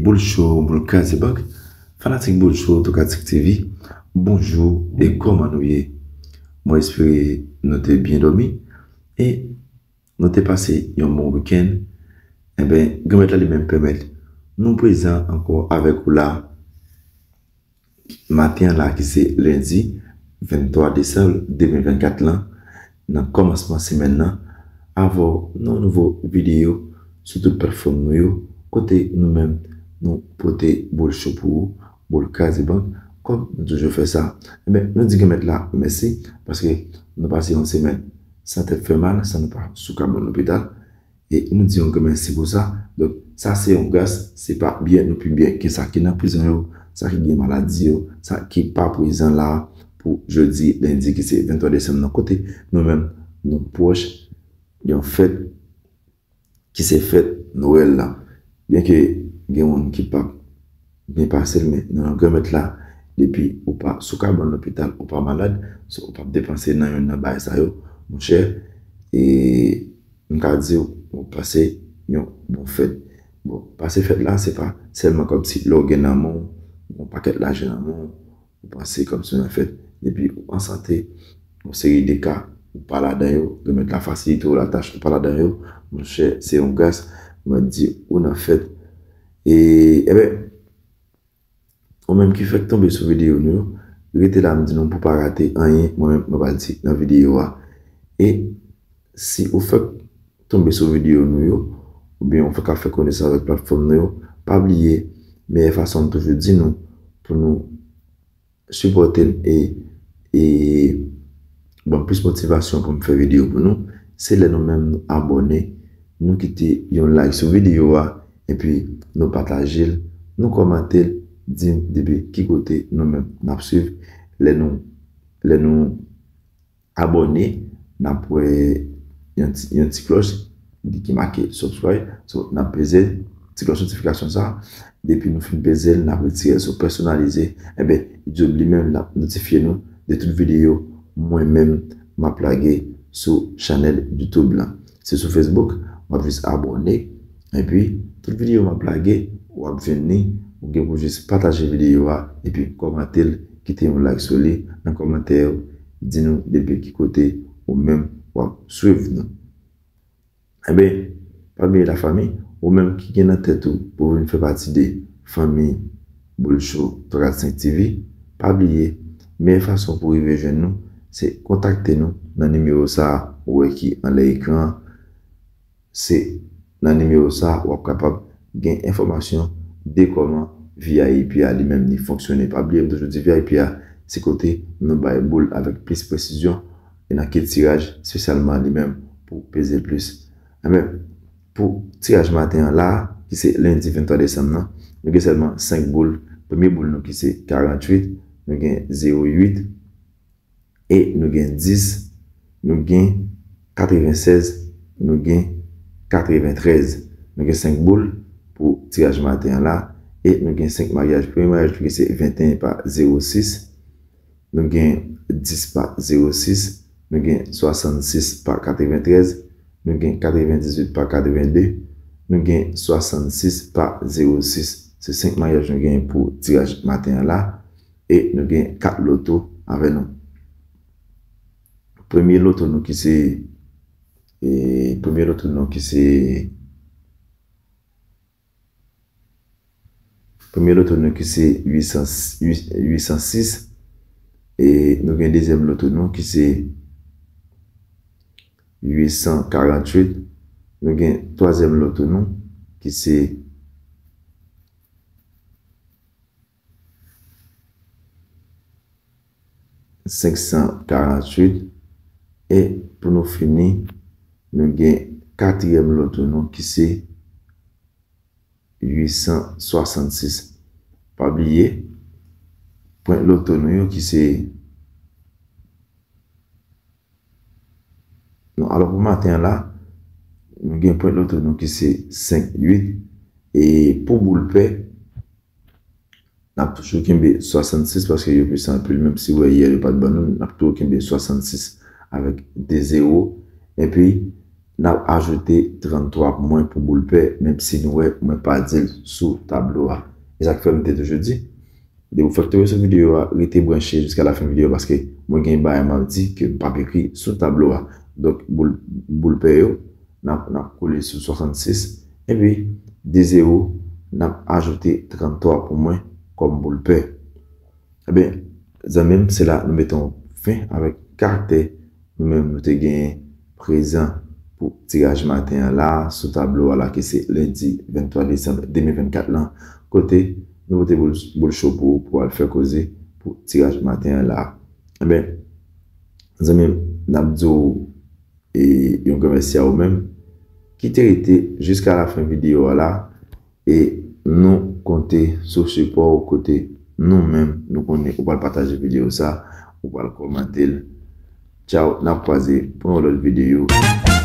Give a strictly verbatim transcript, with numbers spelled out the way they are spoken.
Boul cho, boul kraze bank, fanatik Boul Cho, Tokatik T V, bonjou e kòman nou ye? Mwen espere nou te byen dòmi e nou te pase yon bon wikenn. Enben, Granmèt la li menm pèmèt nou prezan ankò avèk ou la maten an la ki se lendi venntwa desanm de mil vennkat lan, nan kòmansman semèn nan, avè w nan yon nouvo videyo sou tout platfòm nou yo, kote nou menm nou pote boul cho pou ou, boul kraze bank, kòm nou toujou fè sa. Enben, nou di Granmèt la mèsi, paske nou pase yon semèn san tèt fè mal, san nou pa sou kabann lopital. E nou di yon gran mèsi pou sa. Donk, sa se yon gras, se pa byen nou pi byen ke sa ki nan prizon yo, sa ki gen maladi yo, sa ki pa prezan la pou jodi lendi ki se venntwa desanm nan, kote nou menm nou pwòch yon fèt ki se fèt Nwèl la. Byenke gen moun ki p ap byen pase l, men nan non Granmèt la, depi ou pa sou kabann lopital, ou pa malad, so ou p ap depanse nan youn nan bagay sa yo, monchè, e m ka di w, ou pase yon bon fèt. Bon, pase fèt la, se pa sèlman kòmsi lè w gen nan men w, yon pakèt lajan nan men w, ou panse kòmsi w nan fèt. Depi ou an sante, yon seri de ka, ou pa ladan yo, Granmèt la fasilite w latach, ou pa ladan yo, monchè, se yon gras, mwen di ou nan fèt. E, enben, ou menm ki fèk tonbe sou videyo nou yo, rete la, m di nou pou pa rate anyen, mwen menm, mwen pral di nan videyo a. E si ou fèk tonbe sou videyo nou yo, oubyen ou fèk ap fè konesans avèk platfòm nou yo, pa bliye, meyè fason m toujou di nou pou nou sipòte m e, e ban m plis motivasyon pou m fè videyo pou nou, se lè nou menm nou abòne, nou kite yon like sou videyo a, epi nou pataje l, nou kòmante l, di m depi ki kote nou menm n ap swiv. Lè nou, lè nou abòne, n ap wè yon ti, yon ti klòch ki make subscribe. So, n ap peze ti klòch notifikasyon sa. Depi nou fin peze l, n ap retire l sou pèsonalize. Enben, YouTube li menm, l ap notifye nou de tout videyo mwen menm m ap lage sou chanèl YouTube la. Si sou Facebook, w ap jis abòne. Epi, tout videyo m ap lage, w ap jwenn li. Ou gen pou jis pataje videyo a, epi kòmante l, kite yon like sou li nan kòmantè yo, di nou depi ki kote ou menm w ap swiv nou. Enben, pa bliye lafanmi, ou menm ki gen nan tèt ou pou vin fè pati de fanmi Boul Cho twa kat senk T V, pa bliye, meyè fason pou rive jwenn nou, se kontakte nou nan nimewo sa a ou wè ki anlè ekran an. Se nan nimewo sa a w ap kapab gen enfòmasyon de kòman V I P a li menm li fonksyone. Pa bliye, m toujou di V I P a, se kote nou bay boul avèk plis presizyon e nan ke tiraj espesyalman li menm pou peze l plis. Enben, pou tiraj maten an la, ki se lendi venntwa desanm nan, nou gen sèlman senk boul. Premye boul nou ki se karanntuit, nou gen zewo uit, e nou gen dis, nou gen katrevensèz, nou gen katreventrèz. Nou gen senk boul pou tiraj maten an la, e nou gen senk maryaj. Premye maryaj nou gen se venteyen pa zewo sis, nou gen dis pa zewo sis, nou gen swasannsis pa katreventrèz, nou gen katrevendizuit pa katrevende, nou gen swasannsis pa zewo sis. Se senk maryaj nou gen pou tiraj maten an la. E nou gen kat loto avè nou. Premye loto nou ki se, e, premye loto nou ki se, premye loto nou ki se uit san, uit san sis. E nou gen dezyèm loto nou ki se uit san karanntuit. Nou gen twazyèm loto nou ki se senk san karanntuit. E pou nou fini, nou gen katriyèm loto nou ki se uit san swasannsis. Pa bliye, pwen loto nou yo ki se, non, alò pou maten an la, nou gen pwen loto nou ki se senk uit. E pou boul pè, n ap toujou kenbe swasannsis paske yo plis anpil, menm si w wè yè yo pa t ban nou, n ap toujou kenbe swasannsis avèk de zewo. Epi, n ap ajoute tranntwa pou mwen pou boul pè, menm si nou wè mwen pa di l sou tablo a. E sa k fè m te toujou di, depi w fèk tonbe sou videyo a, rete branche jiska lafen videyo a, paske mwen gen bagay m ap di ke m p ap ekri sou tablo a. Donk, boul, boul pè yo, n ap, n ap kole sou swasannsis, epi de zewo, n ap ajoute tranntwa pou mwen kòm boul pè. Ebyen, zanmi m, se la nou mete yon fen avèk karaktè nou menm nou te genyen prezan pou tiraj maten an la, sou tablo a la, ki se lendi venntwa desanm de mil vennkat lan, kote nou pote boul, boul cho pou ou, pou al fè koze pou tiraj maten an la. Ebyen, zanmi m, n ap di w e yon granmèsi a ou menm ki te rete jiska lafen videyo a la, e nou konte sou sipò w, kote nou menm nou konnen ou pral pataje videyo sa, ou pral kòmante l. Tchaw, n ap kwaze pou yon lòt videyo.